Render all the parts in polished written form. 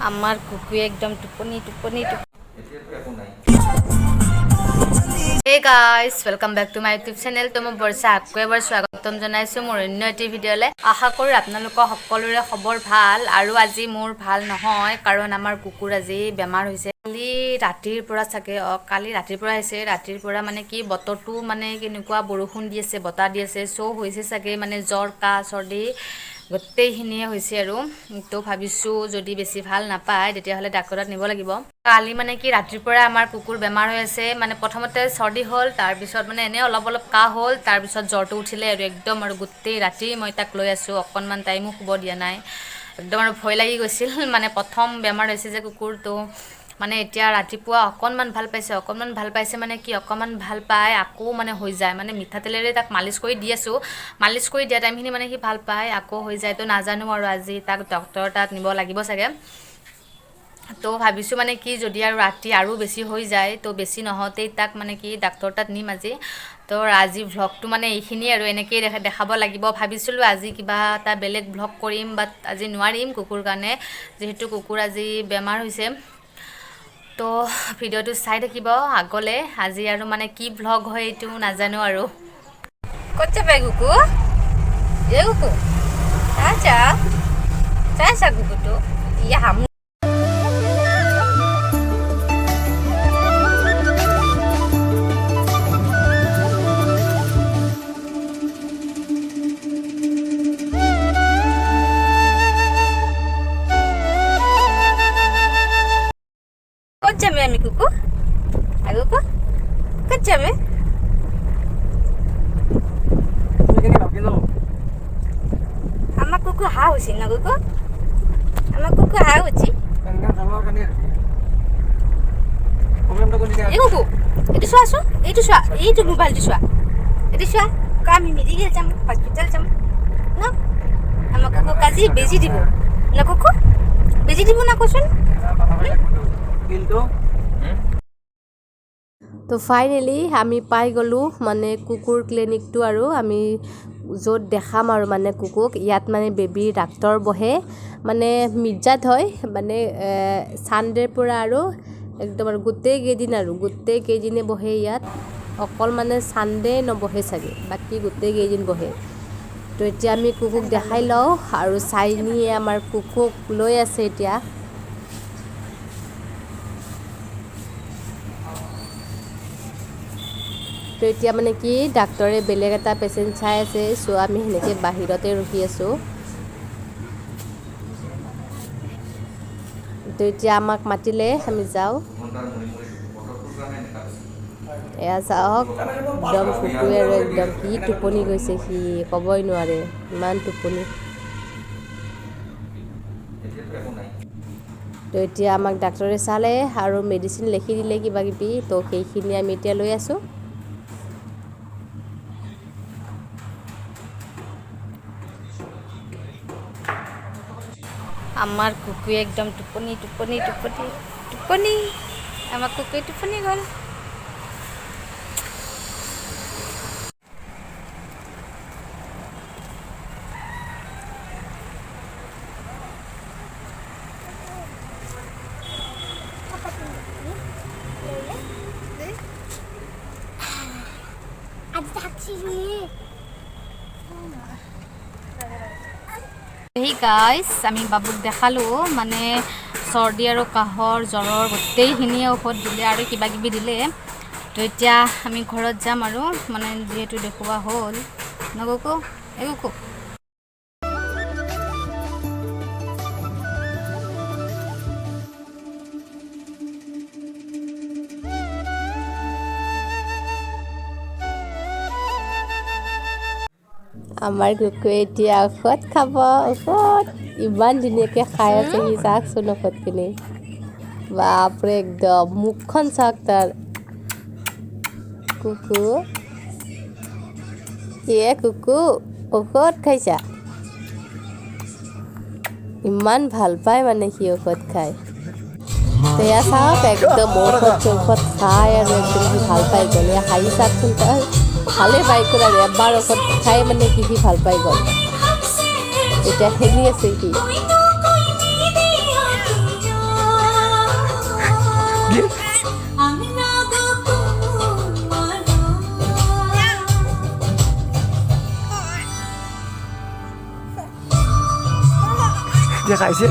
আমাৰ কুকুৰে একদম টোপনি টোপনি। Hey guys, welcome back to my YouTube channel. তো মই বৰ্ষা, আকৌ এবাৰ স্বাগতম জনাইছোঁ মোৰ অন্য এটি ভিডিঅ'লৈ। আশা কৰোঁ আপোনালোকৰ সকলোৰে খবৰ ভাল। আৰু আজি মোৰ ভাল নহয়, কাৰণ আমাৰ কুকুৰ আজি বেমাৰ হৈছে। কালি ৰাতিৰ পৰা চাগে, অঁ, কালি ৰাতিৰ পৰা হৈছে। ৰাতিৰ পৰা মানে কি, বতৰটো মানে কেনেকুৱা, বৰষুণ দি আছে, বতাহ দি আছে, চ' হৈছে চাগে মানে জ্বৰ, কাহ, চৰ্দি গোটেইখিনিয়ে হৈছে। আৰু তো ভাবিছোঁ যদি বেছি ভাল নাপায়, তেতিয়াহ'লে ডাক্তৰত নিব লাগিব। কালি মানে কি, ৰাতিৰ পৰা আমাৰ কুকুৰ বেমাৰ হৈ আছে। মানে প্ৰথমতে চৰ্দি হ'ল, তাৰপিছত মানে এনেই অলপ অলপ কাহ হ'ল, তাৰপিছত জ্বৰটো উঠিলে আৰু একদম আৰু গোটেই ৰাতি মই তাক লৈ আছোঁ, অকণমান টাইমো শুব দিয়া নাই। একদম আৰু ভয় লাগি গৈছিল। মানে প্ৰথম বেমাৰ হৈছে যে কুকুৰটো। মানে এতিয়া ৰাতিপুৱা অকণমান ভাল পাইছে। অকণমান ভাল পাইছে মানে কি, অকণমান ভাল পায়, আকৌ মানে হৈ যায়। মানে মিঠাতেলেৰে তাক মালিচ কৰি দি আছোঁ। মালিচ কৰি দিয়া টাইমখিনি মানে সি ভাল পায়, আকৌ হৈ যায়। তো নাজানো আৰু, আজি তাক ডক্টৰৰ তাত নিব লাগিব চাগে। তো ভাবিছোঁ মানে কি, যদি আৰু ৰাতি আৰু বেছি হৈ যায়, তো বেছি নহওঁতেই তাক মানে কি ডাক্তৰ তাত নিম আজি। তো আজি ভ্লগটো মানে এইখিনিয়ে আৰু এনেকেই দেখাব লাগিব। ভাবিছিলোঁ আজি কিবা এটা বেলেগ ভ্লগ কৰিম, বাট আজি নোৱাৰিম কুকুৰ কাৰণে, যিহেতু কুকুৰ আজি বেমাৰ হৈছে। তো ভিডিঅ'টো চাই থাকিব আগলৈ। আজি আৰু মানে কি ভ্লগ হয় এইটো নাজানো আৰু। ক'ত যাবা কুকু? এ কুকু, চা চা চা কুকুৰটো ইয়া হাম। ক'ত যামে আমি কুকু? কুকু, ক'ত যামে? আমাৰ কুকু হা হৈছে ন? কুকু, আমাৰ কুকু হা হৈছে। এই কুকু, এইটো চোৱাচোন, এইটো চোৱা, এইটো মোবাইলটো চোৱা, এইটো চোৱা। আমি মেডিকেল যাম, হস্পিটেল যাম ন? আমাৰ কুকুক আজি বেজি দিব ন? কুকু, বেজি দিব ন? কচোন। তো ফাইনেলি আমি পাই গ'লোঁ মানে কুকুৰ ক্লিনিকটো আৰু আমি য'ত দেখাম আৰু মানে কুকুক। ইয়াত মানে বেবীৰ ডাক্তৰ বহে, মানে মিৰ্জাত হয়। মানে ছানডেৰ পৰা আৰু একদম আৰু গোটেই কেইদিন, আৰু গোটেই কেইদিনে বহে ইয়াত। অকল মানে ছানডে নবহে চাগে, বাকী গোটেই কেইদিন বহে। তো এতিয়া আমি কুকুক দেখাই লওঁ আৰু চাইনিয়ে আমাৰ কুকুক লৈ আছে এতিয়া। তো এতিয়া মানে কি, ডাক্তৰে বেলেগ এটা পেচেণ্ট চাই আছে, চ' আমি সেনেকৈ বাহিৰতে ৰখি আছোঁ। তো এতিয়া আমাক মাতিলে, আমি যাওঁ। এয়া চাওক, একদম কুকুৰে আৰু একদম কি টোপনি গৈছে সি, ক'বই নোৱাৰে, ইমান টোপনি। তো এতিয়া আমাক ডাক্তৰে চালে আৰু মেডিচিন লিখি দিলে কিবা কিবি। তো সেইখিনি আমি এতিয়া লৈ আছোঁ। আমাৰ কুকুৰে একদম টোপনি টোপনি টোপনি টোপনি। আমাৰ কুকুৰে টোপনি গ'ল। আজি থাকছি। হেই গাইছ, আমি বাবুক দেখালোঁ। মানে চৰ্দি আৰু কাহৰ, জ্বৰৰ গোটেইখিনিয়ে ঔষধ দিলে আৰু কিবা কিবি দিলে। তো এতিয়া আমি ঘৰত যাম আৰু মানে যিহেতু দেখুওৱা হ'ল ন। কুকু, এই কুকু। আমাৰ কুকুৰে এতিয়া ঔষধ খাব। ঔষধ ইমান ধুনীয়াকৈ খাই আছে সি, চাওকচোন ঔষধখিনি। বাপৰে, একদম মুখখন চাওক তাৰ। কুকু, এ কুকু, ঔষধ খাইছা? ইমান ভাল পায় মানে সি ঔষধ খায়। তো এয়া চাওক, একদম ঔষধ চৌষধ খাই আৰু একদম সি ভাল পাই গ'ল। এয়া হাঁহি চাওকচোন তাৰ, ভালে পাই গ'ল। আৰু এবাৰ ঔষধ খাই মানে কি সি ভাল পাই গ'ল। এতিয়া খেলি আছে সি। খাইছে।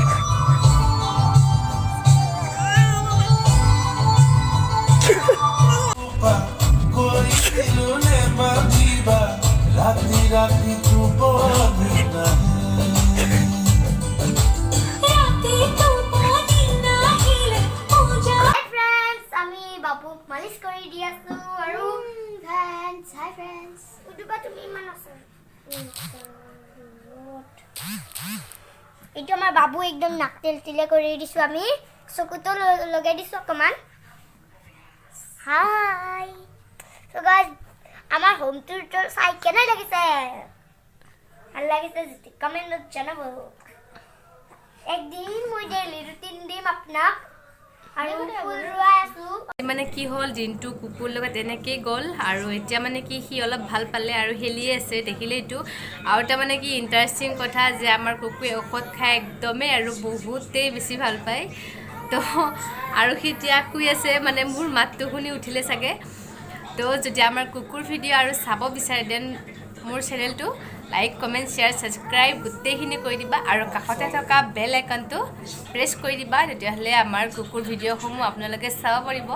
হাই ফ্ৰেণ্ডছ, আমি বাবুক মালিচ কৰি দি আছো আৰু ফ্ৰেণ্ডছ, হাই ফ্ৰেণ্ডছ, উঠবা তুমি ইমান আছা। এইটো আমাৰ বাবু, একদম নাক তেল তিলে কৰি দিছো আমি, চকুতো লগাই দিছো অকণমান। হাই চ' গাইজ, আমাৰ হোম টুৰটো চাই কেনে লাগিছে? ভাল লাগিছে যদি কমেণ্টত জনাব। একদিন মই ডেইলি ৰুটিন দিম আপোনাক আৰু ফুল ৰুৱাই আছো। মানে কি হ'ল, দিনটো কুকুৰ লগত এনেকেই গ'ল আৰু এতিয়া মানে কি সি অলপ ভাল পালে আৰু খেলিয়ে আছে, দেখিলেইতো। আৰু এটা মানে কি ইণ্টাৰেষ্টিং কথা যে আমাৰ কুকুৰে ঔষধ খাই একদমেই আৰু বহুতেই বেছি ভাল পায়। তো আৰু সি এতিয়া শুই আছে, মানে মোৰ মাতটো শুনি উঠিলে চাগে। তো যদি আমাৰ কুকুৰ ভিডিঅ' আৰু চাব বিচাৰে, then মোৰ চেনেলটো লাইক, কমেণ্ট, শ্বেয়াৰ, ছাবস্ক্ৰাইব গোটেইখিনি কৰি দিবা আৰু কাষতে থকা বেল আইকনটো প্ৰেছ কৰি দিবা। তেতিয়াহ'লে আমাৰ কুকুৰ ভিডিঅ'সমূহ আপোনালোকে চাব পাৰিব।